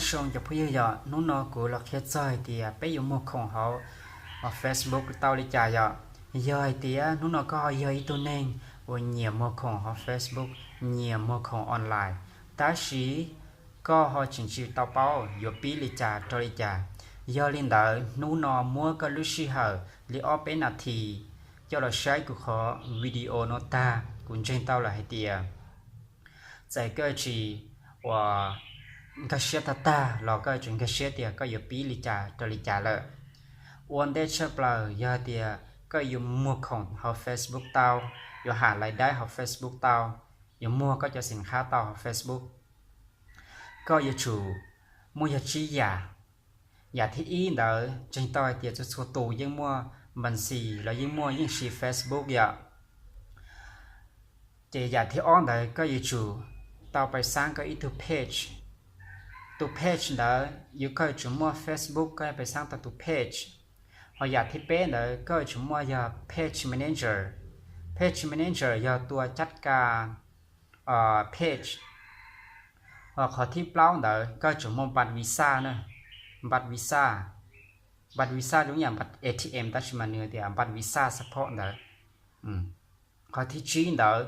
Zoo cov phooj ywg yom, hnub no kuv los qhia txog hais tias peb yuav muag khoom hauv Facebook tau li cas yom. Yog hais tias hnub no koj ho yog ib tug neeg uas nyiam muag khoom hauv Facebook, nyiam muag khoom online, tab sis koj ho tseem tsis tau paub yuav pib li cas rau li cas, yog li ntawd hnub no muab koj lub sij hawm li ob peb nas this coj los saib kuv qhov video no tag, kuv ntseeg tau lawm hais tias txawm koj tsis uas nkag siab tag tag los koj tseem nkag siab tias koj yuav pib li cas rau li cas lawm. Ua ntej tshaj plaws yog tias koj yuav muag khoom hauv Facebook tau, yuav ham lais daib hauv Facebook tau, yuav muag koj cov xim qhab tau hauv Facebook, koj yuav tsum muaj yog tsib yam. Yam thib ib ntawd ntseeg tau hais tias txhua txhua tus yeej muaj npas xis los yeej muaj yeej siv Facebook yom. Ces yam thib ob ntawd koj yuav tsum tau pais xaab koj ib tug page. Tus page ntawd yuav koj yuav tsum muaj Facebook koj yuav pais xaab tau tus page. Ho yam thib peb ntawd koj yuav tsum muaj yog page manager. Page manager yog tua caj ka page. Ho qhov thib plaub ntawd koj yuav tsum muaj npat visa na, npat visa. Npat visa zoo yam npat A T M tab sis mas nws tias npat visa support ntawd. Qhov thib tsib ntawd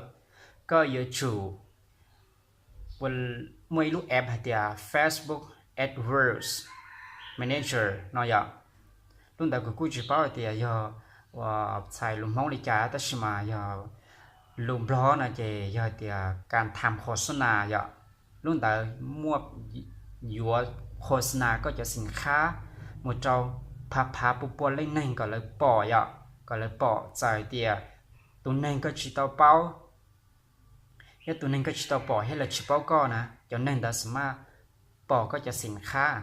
koj yuav tsum muaj ib lub app hais tias Facebook AdWords Manager no yom. Lub ntawd kuv kuj tsis paub hais tias yog uas txhais lus Hmoob li cas tab sis mas yog lus Nplog no ces yog tias kas tham qhos xub nas yom. Lub ntawd muaj yuav qhos xub nas koj cov xim qhab mus rau phav phav pua pua leej neeg kom lawv pom yom, kom lawv pom txawm tias tus neeg koj tsis tau paub, yog tus neeg koj tsis tau pom thiab lawv tsis paub koj na, cov neeg ntawd xam maj pom koj cov xim qhab.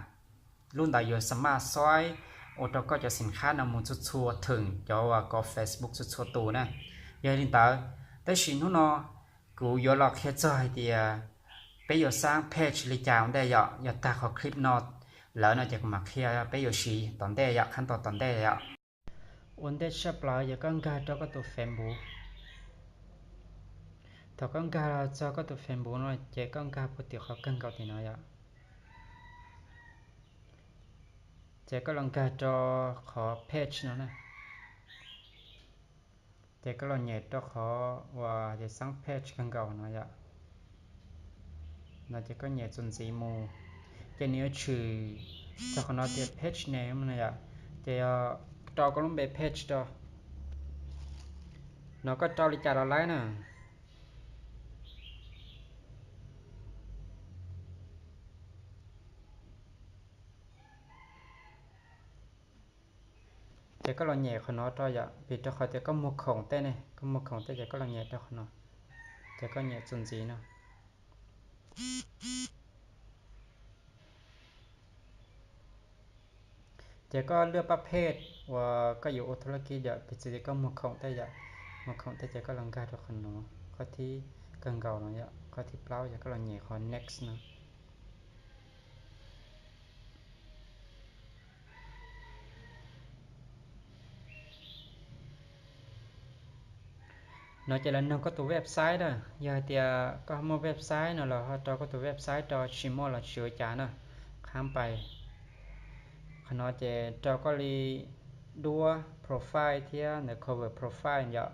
Lub ntawd yuav xam maj xoib ua rau koj cov xim qhab no mus txhua txhua theem cov uas kov Facebook txhua txhua tus na. Yog li ntawd, tab sis hnub no kuv yuav los qhia txog hais tias peb yuav xaab page li cas ua ntej yom. Yog tag qhov clip no lawm no ces kuv mam qhia peb yuav siv tom ntej yom, qhab ntau tom ntej yom. Ua ntej tshaj plaws yog koj nkag rau koj tus Facebook. Thaum koj nkag los txog koj tus Facebook no ces koj nkag puag tim qhov kawg nkaus tim no yom. Ces koj los nkag rau qhov page no na. Ces koj los nyem rau qhov uas tias xaab page kawg nkaus no yom. No ces koj nyem txuas ntxiv mus, ces nws yuav tshwm txog qhov no tias page name no yom. Ces yog rau koj lub npe page rau. No koj rau li cas los laib na. Ces koj los nyem qhov no rau yom, vim rau qhov tias koj muag khoom tej ne, koj muag khoom tej ces koj los nyem rau qhov no, ces koj nyem txuas ntxiv no. Ces koj lwaj pab page uas koj yuav ua thub laj kib yom, piv txwv tias koj muag khoom tej yom, muag khoom tej ces koj los nkag rau qhov no, qhov thib kawg nkaus no yom, qhov thib plaub yog koj los nyem qhov next no. No ces lawv nug koj tus website na, yog hais tias koj muaj website no los ho rau koj tus website rau, tsis muaj los tsis ua cas na. Qhab pais qhov no ces rau koj li duab profile thiab ntawm cover profile yom.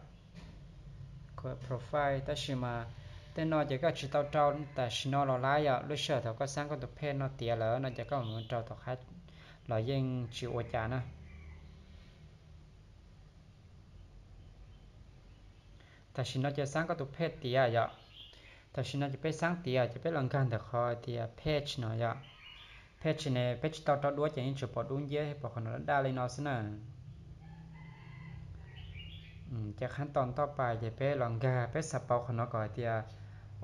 Cover profile tab sis mas tej no ces koj tsis tau rau tam sim no los laib yom, lub sij hawm thaum koj xaab koj tus page no tiav lawm no ces koj mam rau tom qab los yeej tsis ua cas na. Tam sim no ces xaab koj tus page tiav yom. Tam sim no ces peb xaab tiav ces peb los nkag ntawm qhov tias page no yom. Page ne peb tsis tau rau duab ces yeej tsuas pom dub nciab pom qhov no daj li no xwb na. Ces qhab tom ntoj pais ces peb los nkag, peb xav pauv qhov no kom hais tias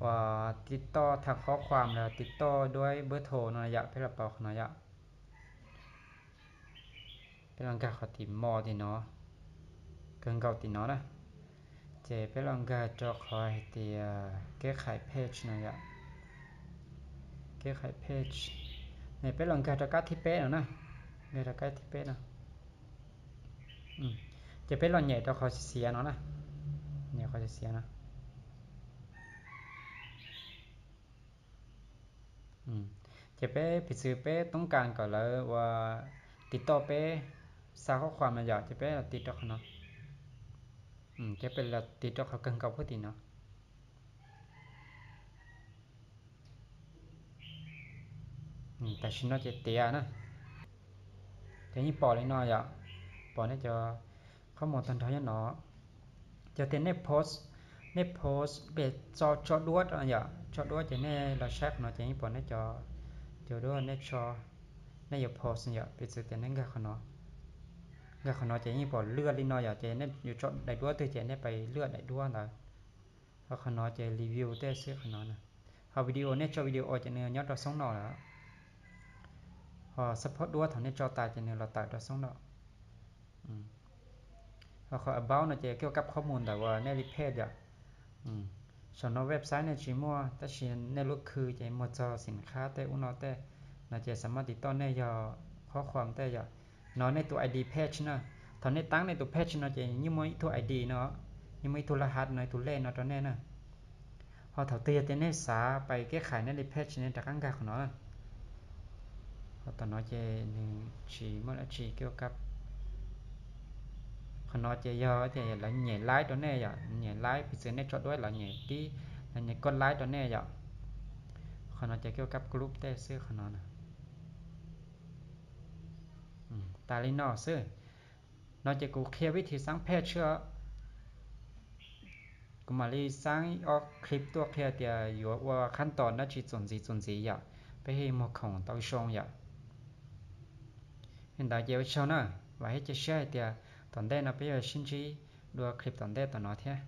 uas tiv toj tham qhob qhuas los tiv toj duab npawb tho no yom, peb los pauv qhov no yom. Peb los nkag qhov tim mo tim no, kawg nkaus tim no na. Ces peb los nkag rau qhov hais tias keb qhais page no yom. Keb qhais page ne peb los nkag rau kab thib peb no na. Nkag rau kab thib peb no. Ces peb los nyem rau qhov xiav xiav no na. Nyem qhov xiav xiav no. Ces peb piv txwv peb toob kas kom lawv ua tiv toj peb, xa qhob khuam no yom, ces peb los tiv rau qhov no, ces peb los tiv rau qhov kawg nkaus puag tim no. Tam sim no ces tiav na, ces yeej pom li no yom, pom nej cov qhob mus tag nrho nyob no. Ces tias nej post, nej post pem tso, tso duab yom, tso duab ces nej los saib qhov no ces yeej pom nej cov, cov duab nej tso, nej yuav post yom, piv txwv tias nej nkag qhov no, nkag qhov no ces yeej pom lwaj li no yom, ces nej yuav tso daim duab twg ces nej pais lwaj daim duab ntawd. Ho qhov no ces review tej xwb qhov no na. Ho video nej tso video ces nws nyob rau xoob no lawm. Ho support duab thaum nej tso tas ces nws los tawm rau xoob no. Ho qhov about no ces koj kab qhob mus ntawm uas nej li page yom. Saum no website nej tsis muaj tab sis nej lub khw ces muag txog xim khab tej ub no tej, no ces xam maj tiv toj nej yog qhob khuam tej yom. No nej tus ID page na, thaum nej tab nej tus page no ces yeej muaj ib tug ID no, yeej muaj ib tug laj hav no ib tug lej no rau nej na. Ho thaum twg yog tias nej xav pais keb khais nej li page nej rov qab nkag qhov no na. Ho tom no ces nws tsis muaj dab tsi keb kab. Qhov no ces yog tias lawv nyem like rau nej yom, nyem like piv txwv nej tso duab lawv nyem tib, lawv nyem koj like rau nej yom. Qhov no ces keb kab group tej xwb qhov no. Tas li no xwb. No ces kuv qhia vib thi xab page xwb os. Kuv mam li xab ob clip tuaj qhia tias yuav ua qhab tos dab tsi txuas ntxiv txuas ntxiv yom, peb thiaj muag khoom tau zoo yom. Li ntawd ces ua tsaug na, vam thiab cia siab hais tias tom ntej no peb yuav sib ntsib dua clip tom ntej tom no thiab.